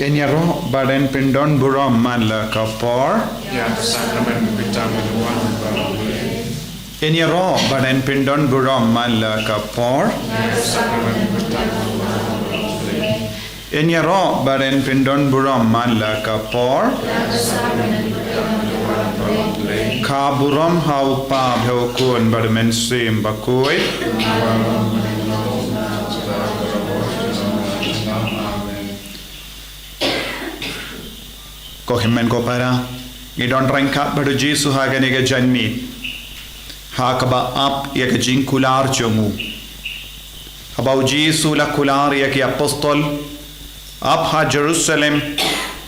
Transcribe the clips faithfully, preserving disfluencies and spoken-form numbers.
Yn ïaroh bad yn pyndon burom man la ka por. Ïa ka sakramen bitar mynwan baroh. Yn ïaroh bad yn pyndon burom man la ka por. Ïa ka sakramen bitar mynwan baroh. Yn ïaroh bad yn pyndon burom man la ka por. Ka burom ha u Kpa bad ha u Khun bad u Mynsiem Bakhuid. Ko hynmen ko para, ngi don ryngkat bad u Jisu ha kane ka janmiet, ha kaba ap ïa ka jingkular jong u. Haba u Jisu u la kular ïa ki apostol, ap ha Jerusalem,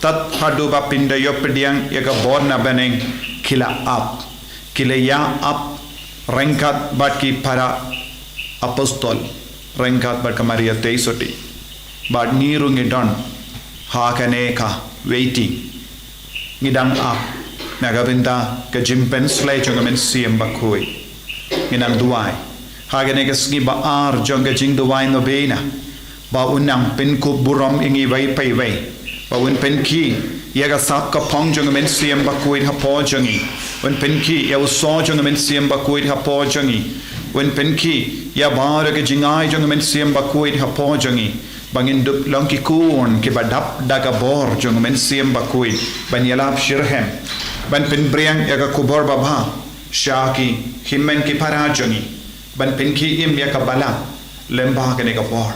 tad haduh ba phin da ïoh pdiang ïa ka bor na bneng, ki la ap, ki la ïa ap ryngkat bad ki para apostol, ryngkat bad ka Maria Theisotti. Bad ngi ruh ngi don ha kane ka waiting. Ngi dang ap na ka bynta ka jingpynslei jong ka Mynsiem Bakhuid. Ngi nang duwai ha kane ka sngi ba ar jong ka jingduwai novena, ba un nang pynkup burom ïa ngi iwei pa iwei, ba un pynkhih ïa ka sap ka phong jong ka Mynsiem Bakhuid hapoh jong ngi, un pynkhih ïa u sor jong ka Mynsiem Bakhuid hapoh jong ngi, un pynkhih ïa baroh ka jingai jong ka Mynsiem Bakhuid hapoh jong ngi, ba ngin dup long ki khun kiba dap da ka bor jong ka Mynsiem Bakhuid, ban ïalap shitrhem, ban pynphriang ïa ka khubor babha sha ki hynmen ki para jong ngi, ban pynkhih im ïa ka balang lem bad kane ka bor.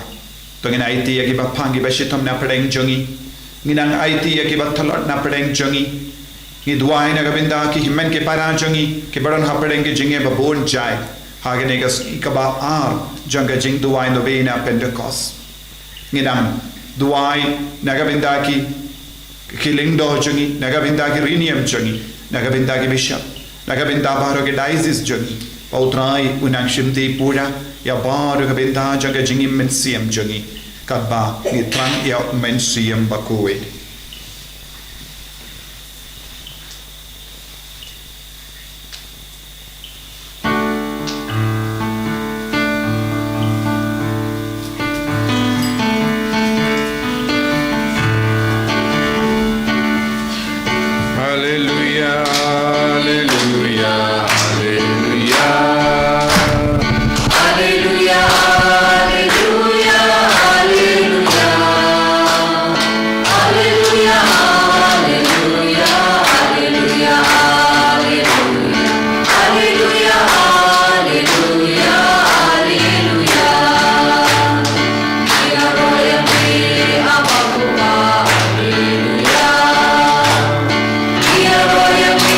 To ngin aiti ïa kiba phang kiba shitom na pdeng jong ngi. Ngin nang aiti ïa kiba tlot na pdeng jong ngi. Ngi duwai na ka bynta ki hynmen ki para jong ngi kiba don ha pdeng ki jingeh ba bun jait ha kane ka sngi kaba ar jong ka jingduwai novena Pentecost. Ngi nang duwai na ka bynta ki, ki lyngdoh jong ngi, na ka bynta ki riewniam jong ngi, na ka bynta ki bishop, na ka bynta baroh ki diocese jong ngi, ba u Trai un nang shimti pura ïa baroh ka bynta jong ka jingim mynsiem jong ngi, katba ngi thrang ïa u Mynsiem Bakhuid. Alleluia, alleluia, alleluia. Alleluia, alleluia, alleluia. Alleluia, alleluia, alleluia, alleluia. Alleluia, alleluia, alleluia. Ïaroh ïa me, Ama Kpa, alleluia. Ïaroh ïa me,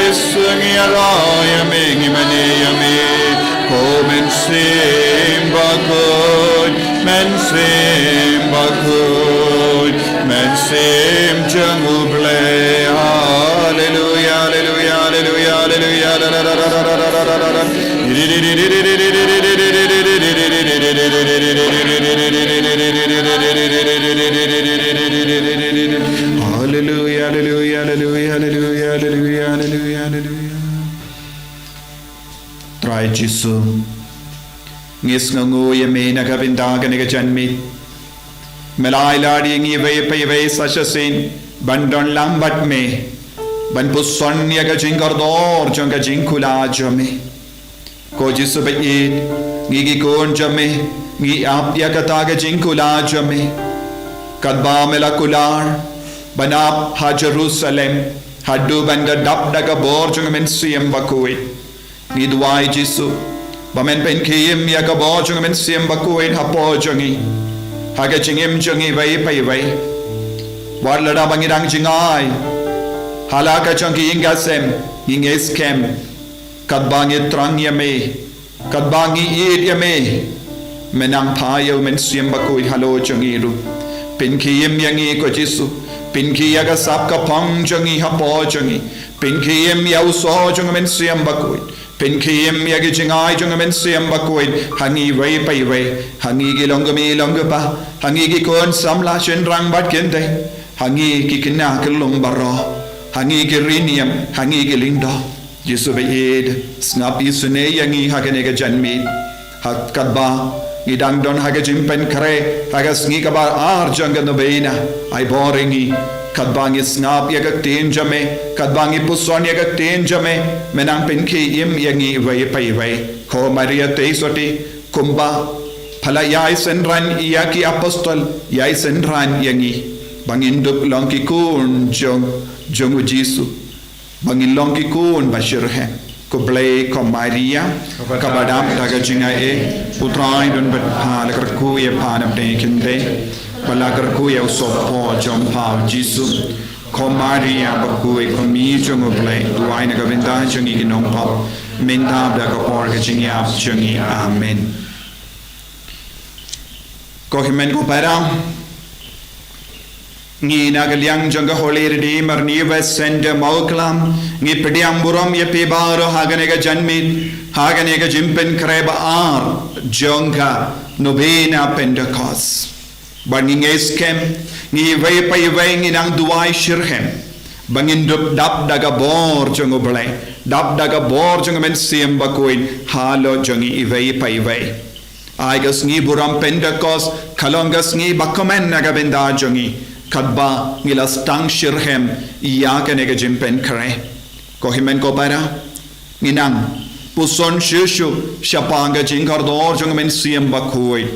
Jisu ngi ïa rai ïa me, ngi mane ïa me. Ko Mynsiem Bakhuid, Mynsiem Bakhuid, Mynsiem jong U Blei. Haleluia, haleluia, haleluia, haleluia. Haleluia, haleluia, haleluia, haleluia, haleluia, haleluia, haleluia. Trai Jisu, ngi sngewnguh ïa me na ka bynta kane ka janmiet. Me la ai lad ïa ngi iwei pa iwei sa shisien ban don lang bad me, ban puson ïa ka jingkordor jong ka jingkular jong me. Ko Jisu ba ïeit, ngi ki khun jong me, ngi ap ïa kata ka jingkular jong me. Katba me la kular ban ap ha Jerusalem, haduh ban da dap da ka bor jong U Mynsiem Bakhuid. Ngi duwai Jisu ba men pynkhie im ïa ka bor jong U Mynsiem Bakhuid hapoh jong ngi, ha ka jingim jong ngi iwei pa iwei. Wat lada ba ngi dang jngai ha la ka jong ki ïing ka sem, ngi ngeit skhem, katba ngi thrang ïa me, katba ngi ïeit ïa me, men nang phah ïa U Mynsiem Bakhuid halor jong ngi ruh. Pynkhie im ïa ngi ko Jisu, pynkhie ïa ka sap ka phong jong ngi hapoh jong ngi, pynkhie im ïa u soh jong U Mynsiem Bakhuid, pynkhie im ïa ki jngai jong U Mynsiem Bakhuid ha ngi iwei pa iwei, ha ngi ki longkmie longkpa, ha ngi ki khun samla shynrang bad kynthei, ha ngi ki khynnah khyllung baroh, ha ngi ki rynïeng, ha ngi ki lyngdoh. Jisu ba ïeit, sngap isynei ïa ngi ha kane ka janmiet. Ha katba ngi dang don ha ka jingpynkhreh ha ka sngi kaba ar jong ka novena, ai bor ïa ngi, katba ngi sngap ïa ka ktien jong me, katba ngi puson ïa ka ktien jong me, men nang pynkhie im ïa ngi iwei pa iwei. Ko Maria Theisotti, kumba pha la ïai synran ïa ki apostol, ïai synran ïa ngi, ba ngin dup long ki khun jong, jong U Jisu, ba ngin long ki khun ba shitrhem. Khublei ko Maria, kaba dap da ka jingaiei, U Trai un bad pha. La kyrkhu ïa pha na pdeng kynthei, bad la kyrkhu ïa u sohpop jong pha U Jisu. Ko Maria bakhuid, ko Mei jong U Blei, duwai na ka bynta jong ngi ki nongpop, mynta bad ha ka por ka jingïap jong ngi. Amen. Ko hynmen ko para, ngi na ka liang jong ka Holy Redeemer New West Center Mawklam, ngi pdiang burom ïa phi baroh ha kane ka janmiet, ha kane ka jingpynkhreh ba ar jong ka novena Pentecost. Bad ngi ngeit skhem, ngi iwei pa iwei ngi nang duwai shitrhem ba ngin dup dap da ka bor jong U Blei, dap da ka bor jong U Mynsiem Bakhuid halor jong ngi iwei pa iwei. Ai ka sngi burom Pentecost ka long ka sngi ba kmen na ka bynta jong ngi, katba ngi la sdang shitrhem ïa kane ka jingpynkhreh. Ko hynmen ko para, ngi nang puson shuh shuh shaphang ka jingkordor jong U Mynsiem Bakhuid,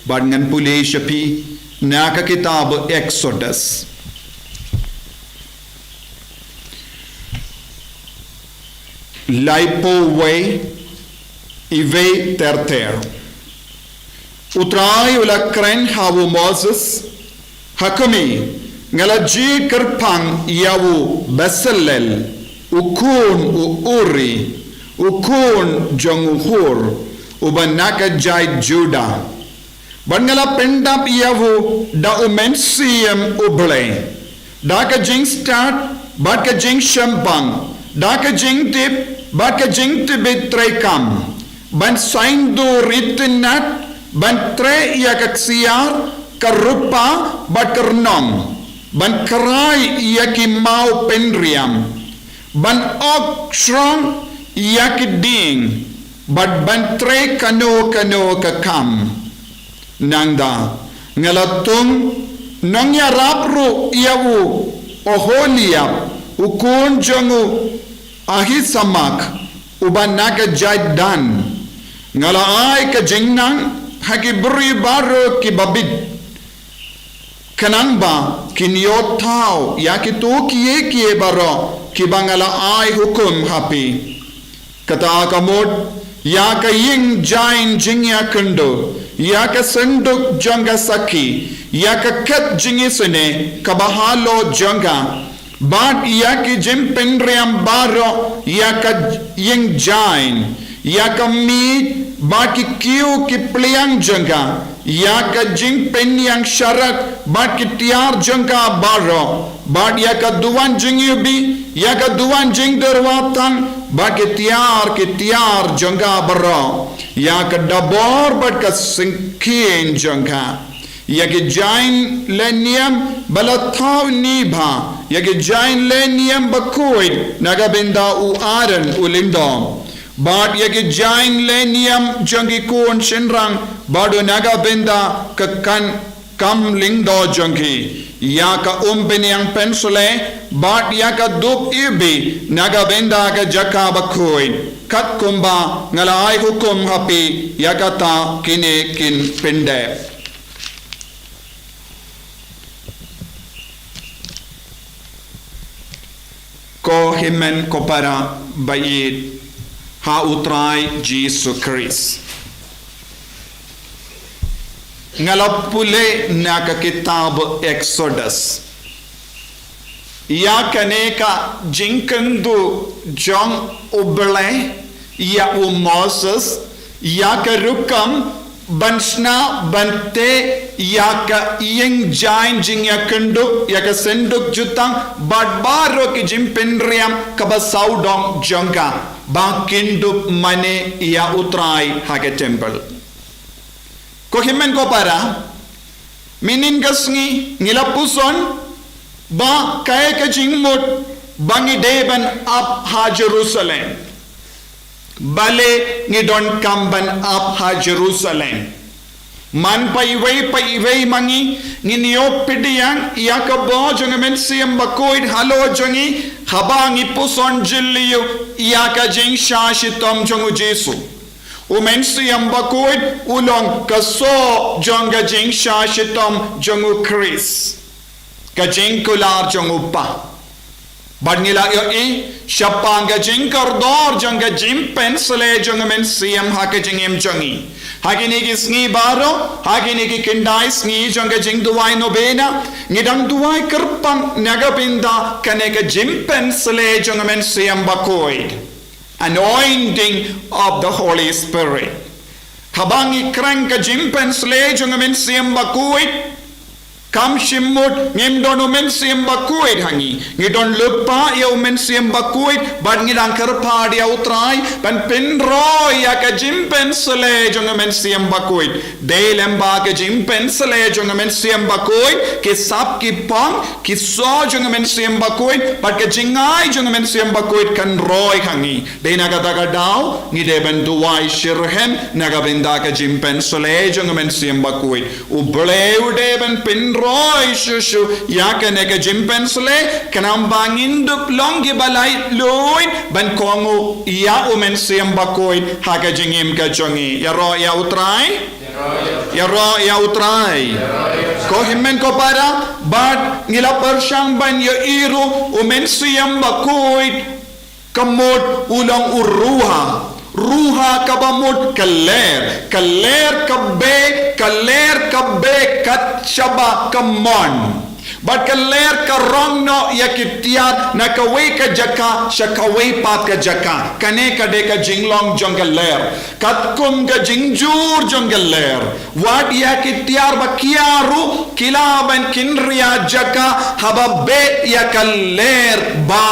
bad ngan pule sha phi na ka kitab Exodus laiphew wei, iwei ter ter. U Trai u la kren ha u Moses, ha khmih, nga la jied kyrpang ïa u Besalel, u khun u Uri, u khun jong u Hur, uba na ka jaid Juda. Bad nga la pyndap ïa u da U Mynsiem U Blei, da ka jingstad bad ka jingshemphang, da ka jingtip bad ka jingtbit treikam, ban saiñdur itynnad, ban treh ïa ka ksiar, ka rupa bad ka rnong. ban krai ïa ki maw pynriam, ban ok shrong ïa ki dieng, bad ban trei kano kano ka kam. Nangta nga la tung nongïarap ruh ïa u Oholiab, u khun jong u Ahisamak, uba na ka jaid Dan. Nga la ai ka jingnang ha ki briew baroh kiba bit, khnang ba kin ïoh thaw ïa kito kiei kiei baroh kiba nga la ai hukum ha phi. Kata ka mut, ïa ka ïing jaiñ jingïakynduh, ïa ka synduk jong ka sakhi, ïa ka khet jingisynei kaba halor jong ka, bad ïa ki jingpynriam baroh ïa ka ïing jaiñ, ïa ka miej bad ki kiew ki pliang jong ka, ïa ka jingpynïaid sharak bad ki tiar jong ka baroh, bad ïa ka duwan jingiwbih, ïa ka duwan jingdyrwa tang, bad ki tiar ki tiar jong ka baroh, ïa ka dabor bad ka syngkien jong ka, ïa ki jaiñ lehniam ba la thaw nibha, ïa ki jaiñ lehniam bakhuid na ka bynta u Aaron u lyngdoh, bad ïa ki jaiñ lehniam jong ki khun shynrang baroh na ka bynta ka kan kam lyngdoh jong ki, ïa ka umpynïaid pynshlei, bad ïa ka dup iwbih na ka bynta ka jaka bakhuid, katkum ba nga la ai hukum ha phi ïa kata kine kin pyndep. Ko hynmen ko para ba ïeit ha U Trai Jisu Khrist. Nga la pule na ka kitab Exodus, ïa kane ka jingkynduh jong U Blei ïa u Moses, ïa ka rukom ban shna ban teh ïa ka ïing jaiñ jingïakynduh, ïa ka synduk jutang, bad baroh ki jingpynriam kaba sawdong jong ka, ba kin dup mane ïa U Trai ha ka temple. Ko hynmen ko para, mynhynnin ka sngi ngi la puson ba kaei ka jingmut ba ngi dei ban ap ha Jerusalem. Balei ngi donkam ban ap ha Jerusalem? Man paiwei paiwei ma ngi ngin ïoh pdiang ïa ka bor jong u Mynsiem Bakhuid halor jong ngi haba ngi puson jylliew ïa ka jingshah shitom jong u Jisu. U Mynsiem Bakhuid u long ka soh jong ka jingshah shitom jong u Khrist, ka jingkular jong u Kpa. Bad ngi la ïohi shaphang ka jingkordor jong ka jingpynshlei jong u Mynsiem ha ka jingim jong ngi. Ha kine ki sngi baroh, ha kine ki khyndai sngi jong ka jingduwai nobena, ngi dang duwai kyrpang na ka bynta kane ka jingpynshlei jong u Mynsiem Bakhuid. Anointing of the Holy Spirit. Haba ngi kren ka jingpynshlei jong u Mynsiem Bakhuid, kam shym mut ngim don u Mynsiem Bakhuid ha ngi. Ngi don lypa ïa u Mynsiem Bakhuid, bad ngi dang kyrpad ïa u Trai ban pynroi ïa ka jingpynshlei jong u Mynsiem Bakhuid. Dei lem ba ka jingpynshlei jong u Mynsiem Bakhuid, ki sap ki pang, ki soh jong u Mynsiem Bakhuid, bad ka jingai jong u Mynsiem Bakhuid kan roi ha ngi. Dei na kata ka daw ngi dei ban duwai shitrhem na ka bynta ka jingpynshlei jong u Mynsiem Bakhuid. U Blei u dei ban pynroi shuh shuh ïa kane ka jingpynshlei, khnang ba ngin dup long kiba laitluid ban kohnguh ïa u Mynsiem Bakhuid ha ka jingim ka jong ngi. Ïaroh ïa u Trai. Ïaroh ïa u Trai. Ko hynmen ko para, bad ngi la pyrshang ban ïohi ruh u Mynsiem Bakhuid ka mut u long u ruha. Ruha kaba mut ka ler, ka ler ka bei, ka ler ka bei kat shaba ka mon. Bad ka ler ka rong noh ïa ki tiar na kawei ka jaka sha kawei pat ka jaka. Kane ka dei ka jinglong jong ka ler. Katkum ka jingjur jong ka ler, wat ïa ki tiar ba khia ruh ki lah ban kynriah jaka haba beh ïa ka ler ba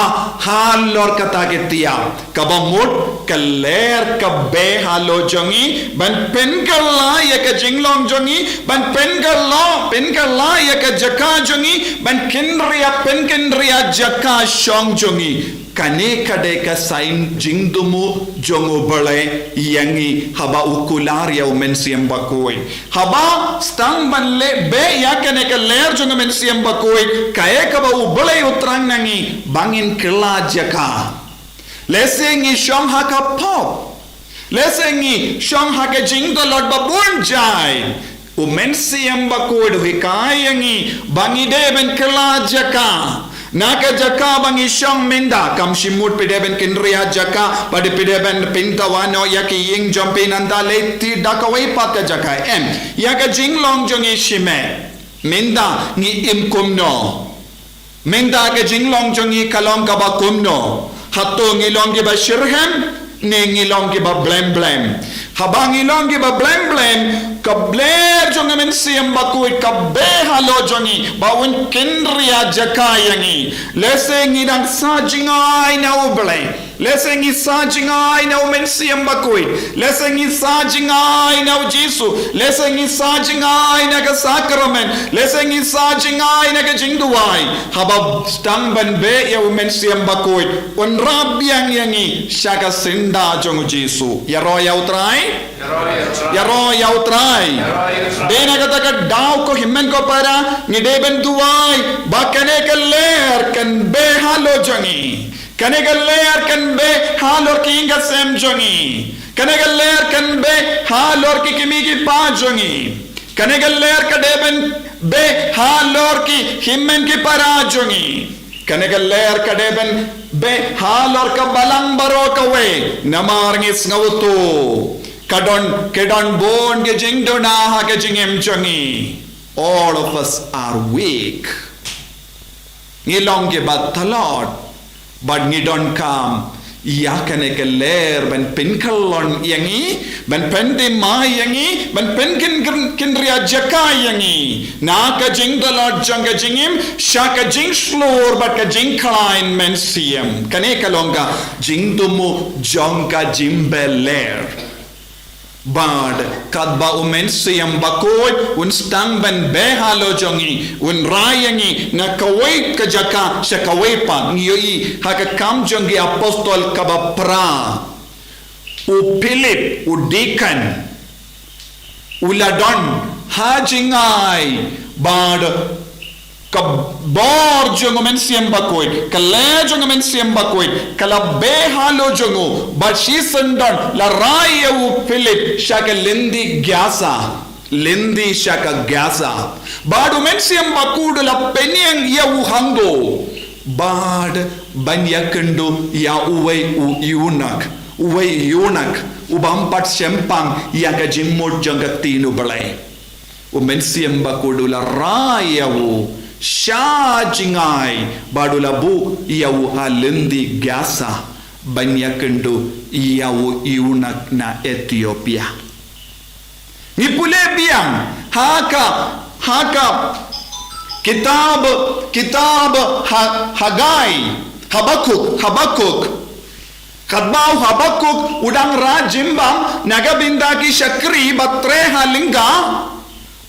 halor kata ki tiar. Kaba mut ka ler ka beh halor jong ngi ban pynkylla ïa ka jinglong jong ngi, ban pynkylla, pynkylla ïa ka jaka jong ngi, ban kynriah pynkynriah jaka shong jong ngi. Kane ka dei ka sign jingthmu jong U Blei ïa ngi haba u kular ïa U Mynsiem Bakhuid. Haba sdang ban leh beh ïa kane ka lyer jong U Mynsiem Bakhuid, kaei kaba U Blei u thrang na ngi, ba ngin kylla jaka. Lehse ngi shong ha ka pop. Lehse ngi shong ha ka jingdolot ba bun jait. U Mynsiem Bakhuid u hikai ïa ngi ba ngi dei ban kylla jaka. Na ka jaka ba ngi shong mynta, kam shym mut phi dei ban kynriah jaka, ba dei phi dei ban pyndawa noh ïa ki ïing jong phi nangta leit thied da kawei pat ka jaka, em. Ïa ka jinglong jong ngi shi met. Mynta ngi im kumno? Mynta ka jinglong jong ngi ka long kaba kumno? Hato ngi long kiba shitrhem ne ngi long kiba blem blem? Haba ngi long kiba blem blem, ka lyer jong U Mynsiem Bakhuid ka beh halor jong ngi ba un kynriah jaka ïa ngi. Lehse ngi dang sah jngai na U Blei. Lehse ngi sah jngai na U Mynsiem Bakhuid. Lehse ngi sah jngai na U Jisu. Lehse ngi sah jngai na ka sakramen. Lehse ngi sah jngai na ka jingduwai. Haba sdang ban beh ïa U Mynsiem Bakhuid, un rah biang ïa ngi sha ka syndah jong U Jisu. Ïaroh ïa U Trai. Ïaroh ïa U Trai. Dei na kata ka daw, ko hynmen ko para, ngi dei ban duwai ba kane ka lyer kan beh halor jong ngi. Kane ka lyer kan beh halor ki ïing ka sem jong ngi. Kane ka lyer kan beh halor ki kmie ki kpa jong ngi. Kane ka lyer ka dei ban beh halor ki hynmen ki para jong ngi. Kane ka lyer ka dei ban beh halor ka balang baroh kawei. Namar ngi sngewthuh, ka don, ka don bun ka jingduna ha ka jingim jong ngi. All of us are weak. Ngi long kiba tlot, bad ngi donkam ïa kane ka lyer ban pynkhyllem ïa ngi, ban pynthymmai ïa ngi, ban pynkyndriah jaka ïa ngi na ka jingdolot jong ka jingim sha ka jingshlur bad ka jingkhlaiñ mynsiem. Kane ka long ka jingthmu jong ka jingbeh lyer. Bad katba U Mynsiem Bakhuid un sdang ban beh halor jong ngi, un rai ïa ngi na kawei ka jaka sha kawei pat. Ngi ïohi ha Ki Kam jong ki Apostol kaba phra, u Philip, u deacon, u la don ha jngai, bad ka bor jong U Mynsiem Bakhuid, ka lyer jong U Mynsiem Bakhuid ka la beh halor jong u, bad shisyndon la rai ïa u Philip sha ka lynti Gaza, lynti sha ka Gaza. Bad U Mynsiem Bakhuid u la pynïeng ïa u hangto, bad ban ïakynduh ïa uwei u eunuch, uwei eunuch u bym pat shempang ïa ka jingmut jong ka ktien U Blei. U Mynsiem Bakhuid u la rai ïa u sha jngai, bad u la buh ïa u ha lynti Gaza ban ïakynduh ïa u eunuch na Ethiopia. Ngi pule biang ha ka, ha ka kitab, kitab Ha-, Hagai, Habakuk, Habakuk. Katba u Habakuk u dang rah jingbam na ka bynta ki shakri ba treh ha lyngkha,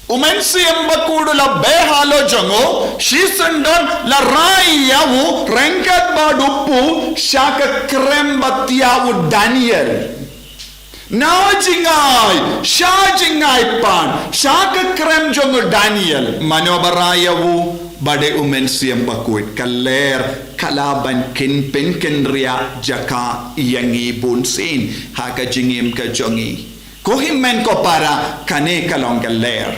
U Mynsiem Bakhuid u la beh halor jong u, shisyndon la rai ïa u ryngkat bad u pud sha ka krem ba thiah u Daniel. Na jngai, sha jngai pat, sha ka krem jong u Daniel, mano ba rai ïa u? Ba dei U Mynsiem Bakhuid. Ka lyer ka lah ban kyn-, pynkynriah jaka ïa ngi bunsien ha ka jingim ka jong ngi. Ko hynmen ko para, kane ka long ka lyer.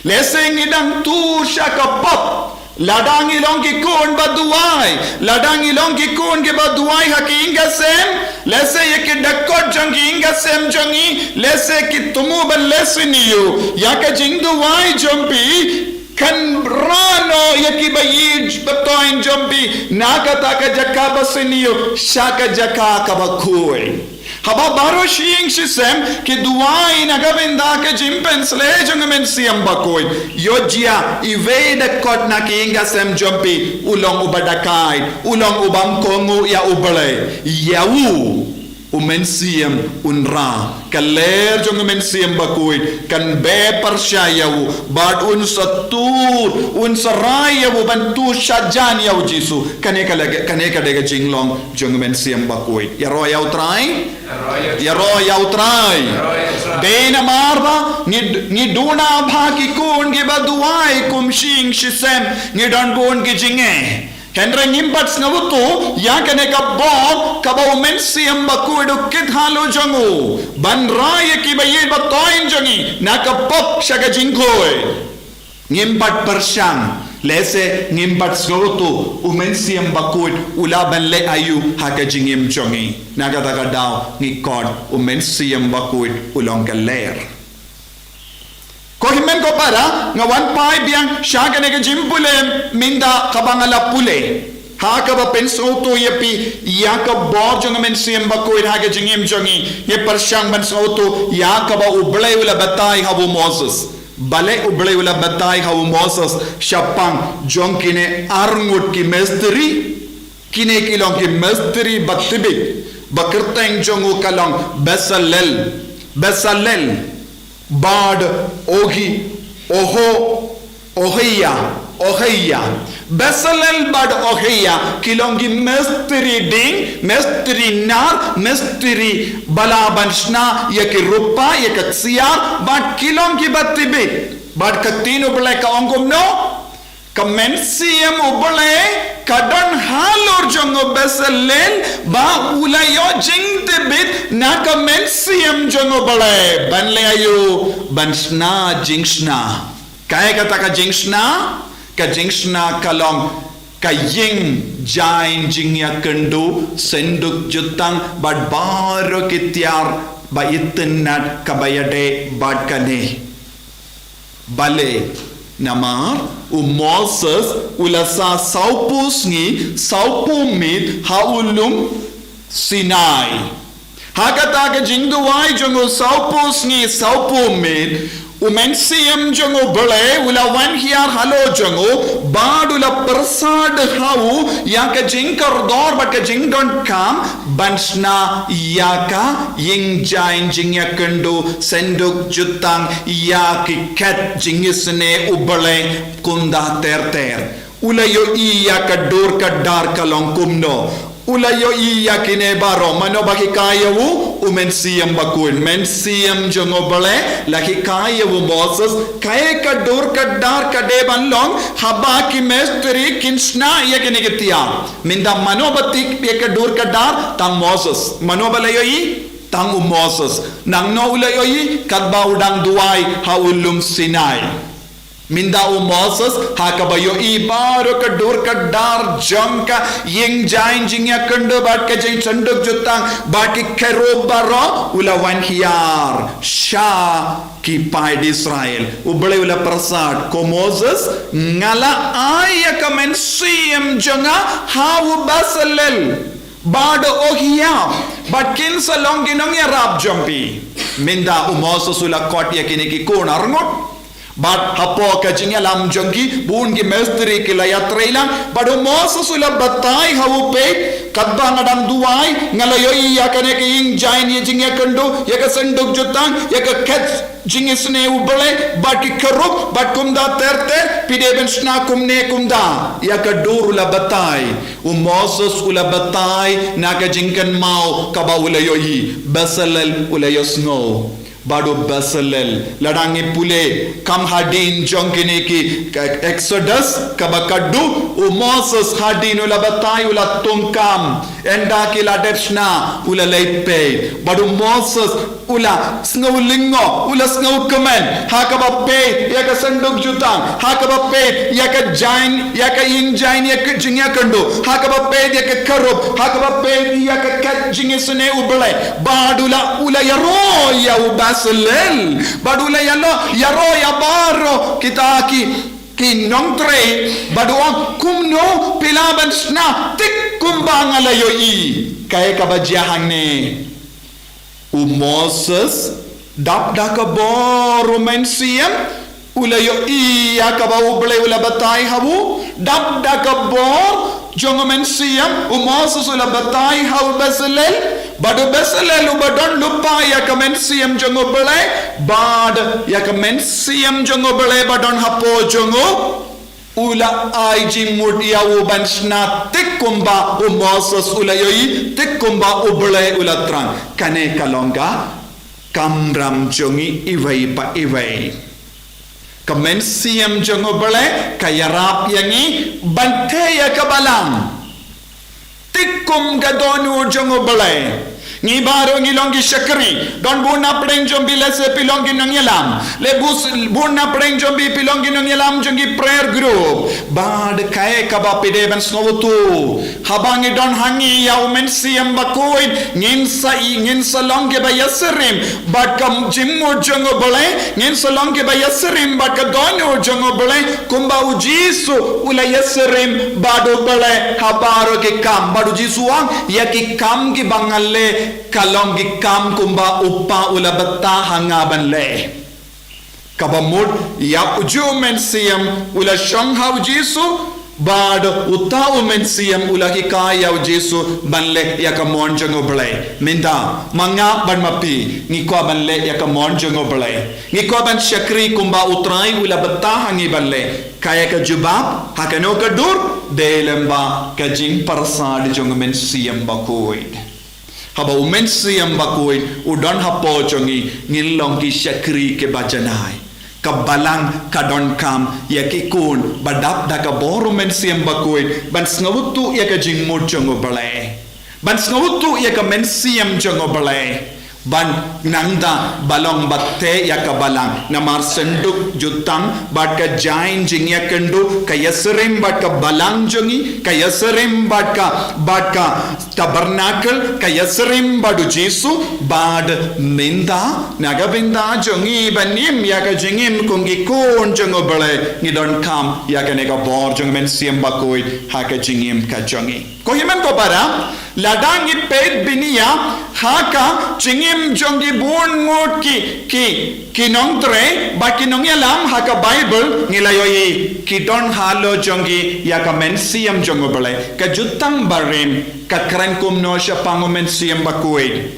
Lehse ngi dang tur sha ka pop. Lada ngi long ki khun ba duwai, lada ngi long ki khun kiba duwai ha ki ïing ka sem, lehse ïa ki dkhot jong ki ïing ka sem jong ngi, lehse ki thmu ban leh sniew ïa ka jingduwai jong phi, kan rah noh ïa kiba ïeit ba thoiñ jong phi na kata ka jaka ba sniew sha ka jaka kaba khuid. Haba baroh shi ïing shi sem ki duwai na ka bynta ka jingpynshlur jong U Mynsiem Bakhuid, ïoh jia iwei i dkhot na ki ïing ka sem jong phi u long uba dakaid, u long u bym kohnguh ïa U Blei. Ïa u, U Mynsiem un rah, ka ler jong u Mynsiem Bakhuid kan beh pyrshah ïa u, bad un sa tur, un sa rai ïa u ban tur shajan ïa u Jisu. Kane ka dei, kane ka dei ka jinglong jong u Mynsiem Bakhuid. Ïaroh ïa u Trai. Ïaroh ïa u Trai. Dei namar ba ngi, ngi duna bha ki khun kiba duwai kum shi ïing shi sem, ngi don bun ki jingeh. Hynrei ngim pat sngewthuh ïa kane ka bor kaba u Mynsiem Bakhuid u kit halor jong u ban rah ïa kiba ïeit ba thoiñ jong ngi na ka pop sha ka jingkhuid. Ngim pat pyrshang, lehse ngim pat sngewthuh u Mynsiem Bakhuid u lah ban leh aïu ha ka jingim jong ngi. Na kata ka daw ngi khot u Mynsiem Bakhuid u long ka ler. Ko hynmen ko para, nga wan phai biang sha kane ka jingpule mynta kaba nga la pule. Ha kaba pynsngewthuh ïa phi ïa ka bor jong u Mynsiem Bakhuid ha ka jingim jong ngi, ngi pyrshang ban sngewthuh ïa kaba U Blei u la batai ha u Moses. Balei U Blei u la batai ha u Moses shaphang jong kine arngut ki mistri? Kine ki long ki mistri ba tbit, ba kyrteng jong u ka long Bezalel, Bezalel, bad Ohi, Oho, Ohia, Ohia. Bezalel bad Ohia ki long ki mistri dieng, mistri nar, mistri ba lah ban shna ïa ki rupa, ïa ka ksiar, bad ki long kiba tbit. Bad ka ktien U Blei ka ong kumno? Ka Mynsiem U Blei ka don halor jong u Bezalel, ba u la ïoh jingtbit na ka Mynsiem jong U Blei ban leh aïu? Ban shna jingshna. Kaei kata ka jingshna? Ka jingshna ka long ka ïing jaiñ jingïakynduh, synduk jutang, bad baroh ki tiar ba itynnad kaba ïadei bad kane. Balei? Namar u Moses u la sah sawphew sngi sawphew miet ha u lum Sinai. Ha kata ka jingduwai jong u sawphew sngi sawphew miet, u Mynsiem jong U Blei u la wan hiar halor jong u, bad u la pyrsad ha u ïa ka jingkordor bad ka jingdonkam ban shna ïa ka ïing jaiñ jingïakynduh, synduk jutang, ïa ki khet jingisynei U Blei kumta ter ter. U la ïohi ïa ka dur ka dar ka long kumno. U la ïohi ïa kine baroh, mano ba hikai ïa u? U Mynsiem Bakhuid. Mynsiem jong U Blei la hikai ïa u Moses kaei ka dur ka dar ka dei ban long haba ki mistri kin shna ïa kine ki tiar. Mynta mano ba tip ïa ka dur ka dar? Tang Moses. Mano ba la ïohi? Tang u Moses. Nangno u la ïohi? Katba u dang duwai ha u lum Sinai. Mynta u Moses ha kaba ïohi baroh ka dur ka dar jong ka ïing jaiñ jingïakynduh bad ka jingsynduk jutang bad ki kherub baroh, u la wan hiar sha ki paid Israel. U Blei u la pyrsad, ko Moses, nga la ai ïa ka Mynsiem jong nga ha u Bezalel bad Ohia, bad kin sa long ki nongïarap jong phi. Mynta u Moses u la khot ïa kine ki khun arngut. Bad hapoh ka jingïalam jong ki, bun ki mistri ki la ïatrei lang, bad u Moses u la batai ha u, peit, katba nga dang duwai, nga la ïohi ïa kane ka ïing jaiñ ïa jingïakynduh, ïa ka synduk jutang, ïa ka khet jingisynei U Blei, bad ki kherub, bad kumta ter ter, phi dei ban shna kumne kumta. Ïa ka dur u la batai. U Moses u la batai na ka jingkynmaw kaba u la ïohi. Bezalel u la ïohsngew. Bad u Bezalel, lada ngi pule, kham hadien jong kine ki, ka Exodus, kaba khatduh, u Moses hadien u la batai u la thungkam, ynda ki la dep shna, u la leit peit. Bad u Moses u la sngew lyngngoh, u la sngew kmen, ha kaba peit ïa ka synduk jutang, ha kaba peit ïa ka jaiñ, ïa ka ïing jaiñ ïa ka jingïakynduh, ha kaba peit ïa ka kherub, ha kaba peit ïa ka khet jingisynei U Blei. Bad u la, u la ïaroh ïa u Bezalel. Bad u la ïaroh, ïaroh ïa baroh kita ki, ki nongtrei. Bad u ong, kumno phi lah ban shna tik kumba nga la ïohi? Kaei kaba jia hangne? U Moses, dap da ka bor u Mynsiem, u la ïohi ïa kaba U Blei u la batai ha u, dap da ka bor jong u Mynsiem, u Moses u la batai ha u Bezalel, Bad u Besalel uba don lypa ïa ka mynsiem jong u Blei, bad ïa ka mynsiem jong u Blei ba don hapoh jong u, u la ai jingmut ïa u ban shna tik kumba u Moses u la ïohi, tik kumba u Blei u la thrang. Kane ka long ka kamram jong ngi iwei pa iwei. Ka mynsiem jong u Blei ka ïarap ïa ngi ban tei ïa ka balang. Tik kum ka dohnud jong u Blei. Ngi baroh ngi long ki shakri. Don bun na pdeng jong phi lehse phi long ki nongïalam. Lehse bun na pdeng jong phi phi long ki nongïalam jong ki prayer group. Bad kaei kaba phi dei ban sngewthuh, haba ngi don ha ngi ïa u Mynsiem Bakhuid, ngin sa i, ngin sa long kiba ïasyriem bad ka jingmut jong u Blei, ngin sa long kiba ïasyriem bad ka dohnud jong u Blei, kumba u Jisu u la ïasyriem bad u Blei ha baroh ki kam. Bad u Jisu u ong, ïa ki kam kiba nga leh ka long ki kam kumba u Kpa u la bthah ha nga ban leh. Kaba mut ïa u ju u Mynsiem u la shong ha u Jisu, bad uta u Mynsiem u la hikai ïa u Jisu ban leh ïa ka mon jong u Blei. Mynta ma nga bad ma phi ngi kwah ban leh ïa ka mon jong u Blei. Ngi kwah ban shakri kumba u Trai u la bthah ha ngi ban leh. Kaei ka jubab ha kano ka dur? Dei lyngba ka jingpyrsad jong u Mynsiem Bakhuid. Haba u Mynsiem Bakhuid u don hapoh jong ngi, ngin long ki shakri kiba janai. Ka balang ka donkam ïa ki khun ba dap da ka bor u Mynsiem Bakhuid ban sngewthuh ïa ka jingmut jong u Blei, ban sngewthuh ïa ka mynsiem jong u Blei. Ban nang da ba long ba tei ïa ka balang, namar synduk jutang bad ka jaiñ jingïakynduh ka ïasyriem bad ka balang jong ngi, ka ïasyriem bad ka, bad ka tabernacle, ka ïasyriem bad u Jisu. Bad mynta na ka bynta jong ngi ban im ïa ka jingim kum ki khun jong u Blei, ngi donkam ïa kane ka bor jong u Mynsiem Bakhuid ha ka jingim ka jong ngi. Ko hynmen ko para, lada ngi peit bniah ha ka jingim jong ki bun ngut ki, ki, ki nongtrei bad ki nongïalam ha ka Baibl, ngi la ïohi ki don halor jong ki ïa ka mynsiem jong u Blei. Ka Jutang Barim ka kren kumno shaphang u Mynsiem Bakhuid?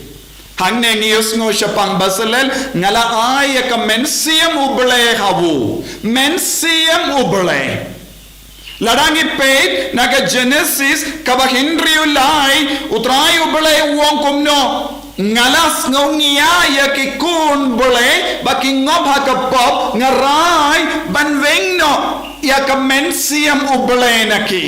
Hangne ngi ïohsngew shaphang Besalel, nga la ai ïa ka mynsiem u Blei ha u. Mynsiem u Blei. Lada ngi peit na ka Genesis kaba hynriew lai, u Trai u Blei u ong kumno? Nga la sngew ngiah ïa ki khun Blei ba ki ngop ha ka pop, nga rai ban weng noh ïa ka mynsiem u Blei na ki.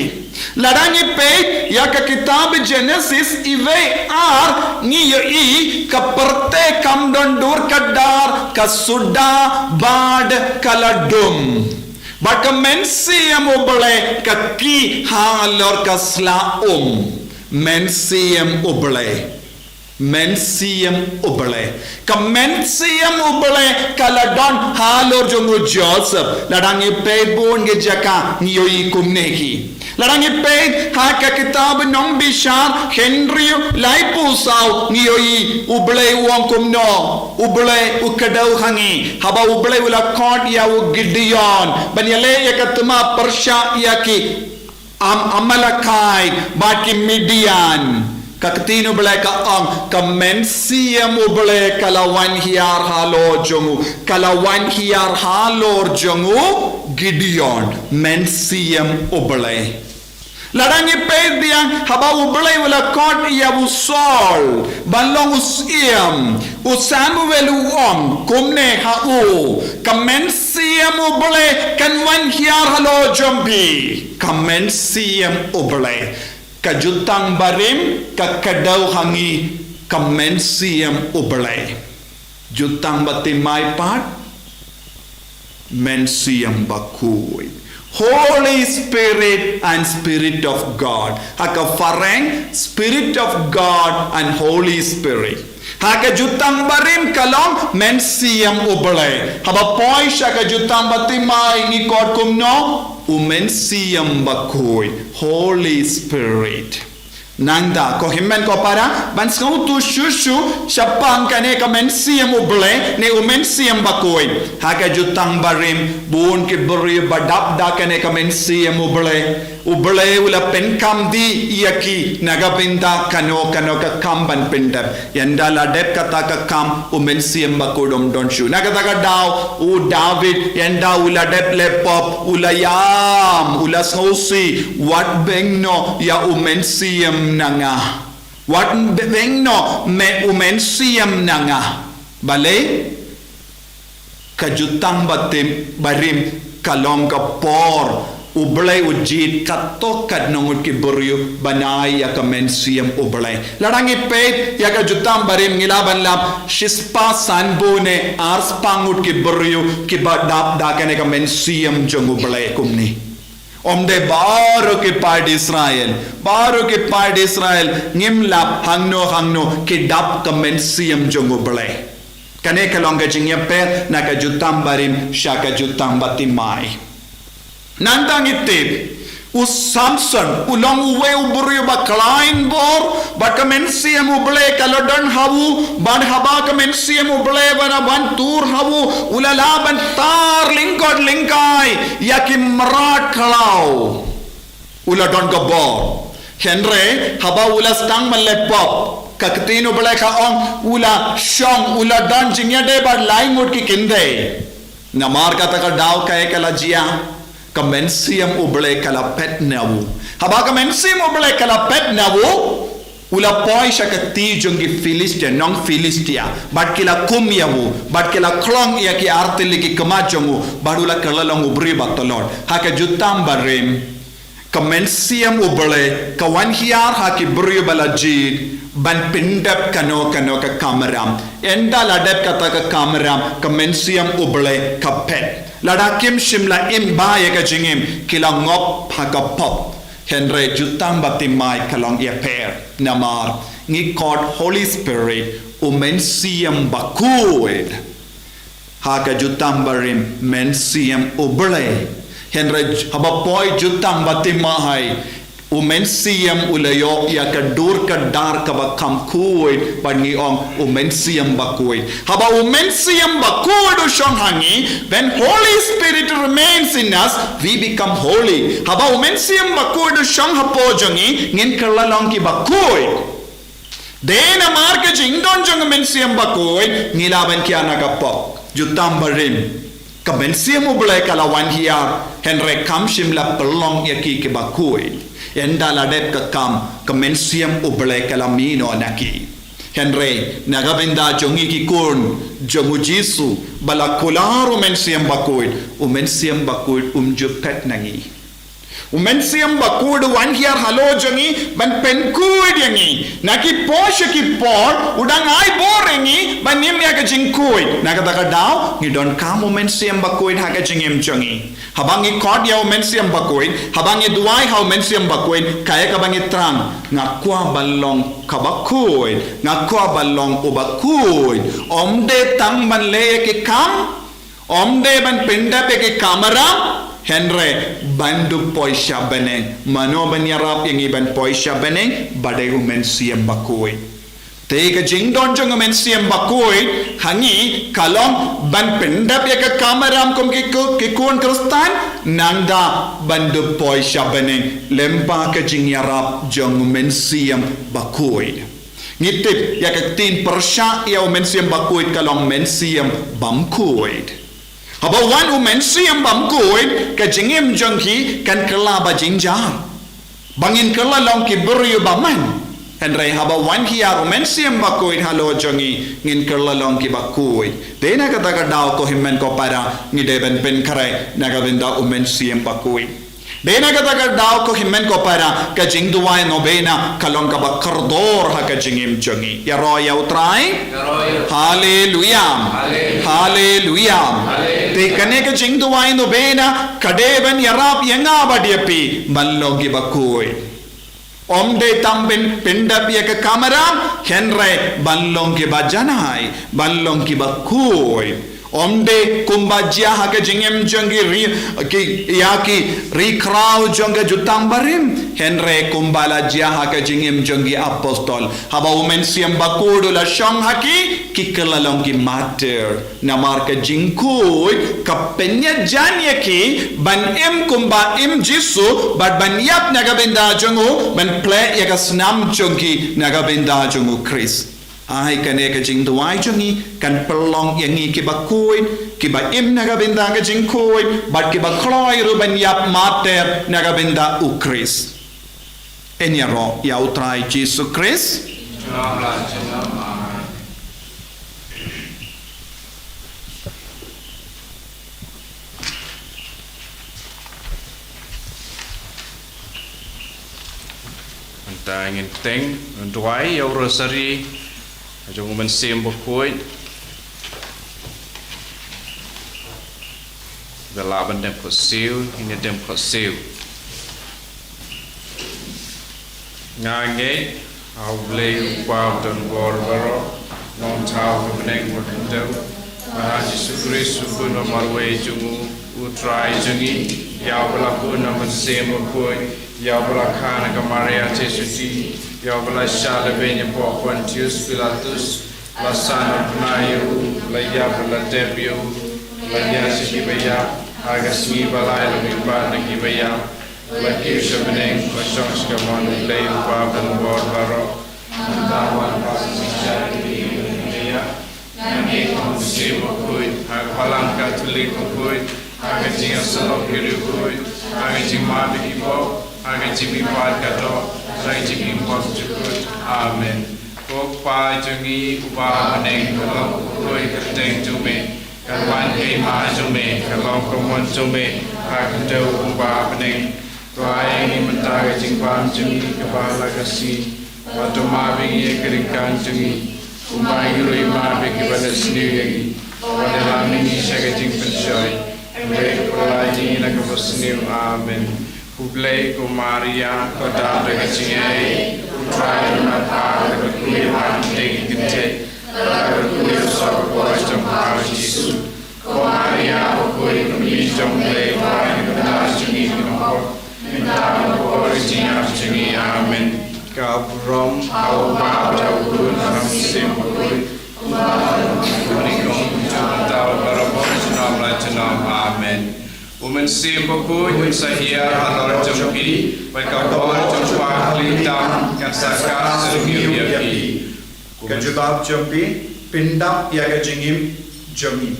Lada ngi peit ïa ka kitab Genesis iwei ar, ngi ïohi ka pyrthei kam don dur, ka dar, ka suda bad ka la dum. Bad ka mynsiem u Blei ka kiew halor ka sla um. Mynsiem u Blei. Mynsiem u Blei. Ka mynsiem u Blei ka la don halor jong u Joseph. Lada ngi peit bun ki jaka ngi ïohi kumne ki. Lada ngi peit ha ka kitab Nongbishar hynriew laiphew saw, ngi ïohi u Blei u ong kumno? U Blei u kdew ha ngi haba u Blei u la khot ïa u Gideon ban ïaleh ïa ka thma pyrshah ïa ki Am-, Amalekite bad ki Midian. Ka ktien u Blei ka ong, ka mynsiem u Blei ka la wan hiar halor jong u, ka la wan hiar halor jong u Gideon. Mynsiem u Blei. Lada ngi peit biang haba u Blei u la khot ïa u Saul ban long u syiem, u Samuel u ong kumne ha u, ka mynsiem u Blei kan wan hiar halor jong phi. Ka mynsiem u Blei. Ka Jutang Barim ka kdew ha ngi ka mynsiem u Blei. Jutang Bathymmai pat, Mynsiem Bakhuid. Holy Spirit and Spirit of God. Ha ka phareng, Spirit of God and Holy Spirit. Ha ka Jutang Barim ka long Mynsiem u Blei. Haba poi sha ka Jutang Bathymmai ngi khot kumno? U Mynsiem Bakhuid. Holy Spirit. Nangta, ko hynmen ko para, ban sngewthuh shuh shuh shaphang kane ka Mynsiem u Blei, ne u Mynsiem Bakhuid. Ha ka Jutang Barim, bun ki briew ba dap da kane ka Mynsiem u Blei. U Blei u la pynkam dih ïa ki na ka bynta kano kano ka kam ban pyndep. Ynda la dep kata ka kam, u Mynsiem Bakhuid um don shuh. Na kata ka daw u David, ynda u la dep leh pop, u la ïam, u la sngewsih, wat beng noh ïa u Mynsiem na nga. Wat beng noh me u Mynsiem na nga. Balei? Ka jutang barim, barim ka long ka por U Blei u jied katto katne ngut ki briew ban ai ïa ka mynsiem U Blei. Lada ngi peit ïa ka jutang barim ngi lah ban lap shispah sanphew ne arspah ngut ki briew kiba dap da kane ka mynsiem jong U Blei kumne. Ym dei baroh ki paid Israel, baroh ki paid Israel ngim lap hangno hangno ki dap ka mynsiem jong U Blei. Kane ka long ka jingïapher na ka jutang barim sha ka jutang bathymmai. Nangta ngi tip, u Samson u long uwei u briew ba khlaiñ bor, bad ka mynsiem U Blei ka la don ha u, bad haba ka mynsiem U Blei ba la wan tur ha u, u la lah ban tar lyngkot lyngkai ïa ki mrad khlaw. U la don ka bor. Hynrei haba u la sdang ban leh pop, ka ktien U Blei ka ong, u la shong, u la don jingïadei bad lai ngut ki kynthei. Namar kata ka daw kaei ka la jia? Ka mynsiem U Blei ka la phet na u. Haba ka mynsiem U Blei ka la phet na u, u la poi sha ka kti jong ki Philistia, nong Philistia, bad ki la kum ïa u, bad ki la khlong ïa ki artylli ki khmat jong u, bad u la kylla long u briew ba tlot. Ha ka jutang barim, ka mynsiem U Blei ka wan hiar ha ki briew ba la jied ban pyndep kano kano ka kamram. Ynda la dep kata ka kamram, ka mynsiem U Blei ka phet. Lada kim shym la im bha ïa ka jingim, ki la ngop ha ka pop. Hynrei jutang bathymmai ka long ïapher. Namar ngi khot Holy Spirit, u Mynsiem Bakhuid. Ha ka jutang barim, mynsiem U Blei. Hynrei haba poi jutang bathymmai, u mynsiem u la ïoh ïa ka dur ka dar kaba kham khuid, bad ngi ong u Mynsiem Bakhuid. Haba u Mynsiem Bakhuid u shong ha ngi, when Holy Spirit remains in us, we become holy. Haba u Mynsiem Bakhuid u shong hapoh jong ngi, ngin kylla long kiba khuid. Dei namar ka jingdon jong u Mynsiem Bakhuid ngi lah ban kiar na ka pop. Jutang barim, ka mynsiem U Blei ka la wan hiar, hynrei kam shym la pynlong ïa ki kiba khuid. Ynda la dep ka kam, ka mynsiem U Blei ka la mih noh na ki. Hynrei na ka bynta jong ngi ki khun jong u Jisu ba la kular u Mynsiem Bakhuid, u Mynsiem Bakhuid um ju phet na ngi. U Mynsiem Bakhuid u wan hiar halor jong ngi ban pynkhuid ïa ngi. Na ki por sha ki por u dang ai bor ïa ngi ban im ïa ka jingkhuid. Na kata ka daw ngi donkam u Mynsiem Bakhuid ha ka jingim jong ngi. Haba ngi khot ïa u Mynsiem Bakhuid, haba ngi duwai ha u Mynsiem Bakhuid, kaei kaba ngi thrang? Nga kwah ban long kaba khuid, nga kwah ban long uba khuid. Ym dei tang ban leh ïa ki kam, ym dei ban pyndep ïa ki kamram, hynrei ban dup poi sha bneng. Mano ban ïarap ïa ngi ban poi sha bneng? Ba dei u Mynsiem Bakhuid. Te ka jingdon jong u Mynsiem Bakhuid ha ngi ka long ban pyndep ïa ka kamram kum ki ku-, ki khun Khristan, nangta ban dup poi sha bneng lyngba ka jingïarap jong u Mynsiem Bakhuid. Ngi tip ïa ka ktien pyrshah ïa u Mynsiem Bakhuid ka long mynsiem bymkhuid. Haba wan u Mynsiem Bakhuid, ka jingim jong ngi kan kylla ba jynjar, ba ngin kylla long ki briew ba man. Hynrei haba wan hiar u Mynsiem Bakhuid halor jong ngi, ngin kylla long kiba khuid. Dei na kata ka daw ko hynmen ko para, ngi dei ban pynkhreh na ka bynta u Mynsiem Bakhuid. Dei na kata ka daw ko hynmen ko para, ka jingduwai novena ka long kaba kordor ha ka jingim jong ngi. Ïaroh ïa u Trai. Haleluya. Haleluya. Te kane ka jingduwai novena ka dei ban ïarap ïa nga bad ïa phi ban long kiba khuid. Ym dei tang ban pyndep ïa ka kamram, hynrei ban long kiba janai, ban long kiba khuid. Ym dei kumba jia ha ka jingim jong ki ri, ki, ïa ki ri khraw jong ka Jutang Barim, hynrei kumba la jia ha ka jingim jong ki apostol. Haba U Mynsiem Bakhuid u la shong ha ki, ki kylla long ki martyr. Namar ka jingkhuid ka pynïajan ïa ki ban im kumba im Jisu, bad ban ïap na ka bynta jong u, ban plie ïa ka snam jong ki na ka bynta jong U Khrist. Ai, kane ka jingduwai jong ngi kan pynlong ïa ngi kiba khuid, kiba im na ka bynta ka jingkhuid, bad kiba kloi ruh ban ïap martyr na ka bynta U Khrist. Ngin ïaroh ïa U Trai Jisu Khrist. Mynta ngin teng, ngin duwai ïa u Rosari jong U Mynsiem Bakhuid. Ba lah ban dem khohsiew, ngin ïa dem khohsiew. Nga ngeit ha U Blei U Kpa badonbor baroh, Nongthaw ka bneng bad ka khyndew, bad ha Jisu Khrist U Khun ba marwei jong u, U Trai jong ngi, ïa uba la bun na U Mynsiem Bakhuid, ïa uba la kha na ka Maria Theisotti, ïa uba la shah lehbeiñ hapoh Pontius Pilatus, la sah na bnai ïa u, la ïap bad la tep ïa u, la ïaid sha kiba ïap, ha ka sngi ba lai la mihpat na kiba ïap, la kiew sha bneng, la shong sha kamon U Blei U Kpa badonbor baroh. Mynta wan pat sha ka jingim jong ngi. Nga ngeit ha U Mynsiem Bakhuid, ha ka Balang Katholik bakhuid, ha ka jingïasyllok ki riewkhuid, ha ka jingmap ïa ki pop, ha ka jingmihpat ka doh, ha ka jingim bakhuid. Amen. Ko Kpa jong ngi uba ha bneng, ka long bakhuid ka kyrteng jong me. Kan wan ka hima jong me, kan long ka mon jong me, ha ka khyndew uba ha bneng. To ai ïa ngi mynta ka jingbam jong ngi kaba ha la ka sngi. Bad to map ïa ngi ïa ka jingkyrkhu jong ngi, kumba ngi ruh ngi map ïa kiba leh sniew ïa ngi. Wat ïalam ïa ngi sha ka jingpynshoi, hynrei to pyllait ïa ngi na kaba sniew. Amen. Khublei ko Maria, ko dap da ka jingaiei, U Trai u don bad pha, pha la kyrkhu ïa pha hapdeng ki kynthei, bad la kyrkhu ïa u soh ka kpoh jong pha U Jisu. Ko Maria bakhuid, ka Mei jong U Blei, pynban ïa ngi kiba pop, mynta bad ha ka por ka jingïap jong ngi. Amen. Ka burom ha U Kpa bad ha U Khun bad ha U Mynsiem Bakhuid, kumba ha u nyngkong, mynta bad barabor, junom la junom. Amen. U Mynsiem Bakhuid un sa hiar halor jong phi, bad ka bor jong U Kpa u khyllipmat kan sa kah syrngiew ïa phi. Ka jubab jong phi, pyndap ïa ka jingim jong ngi.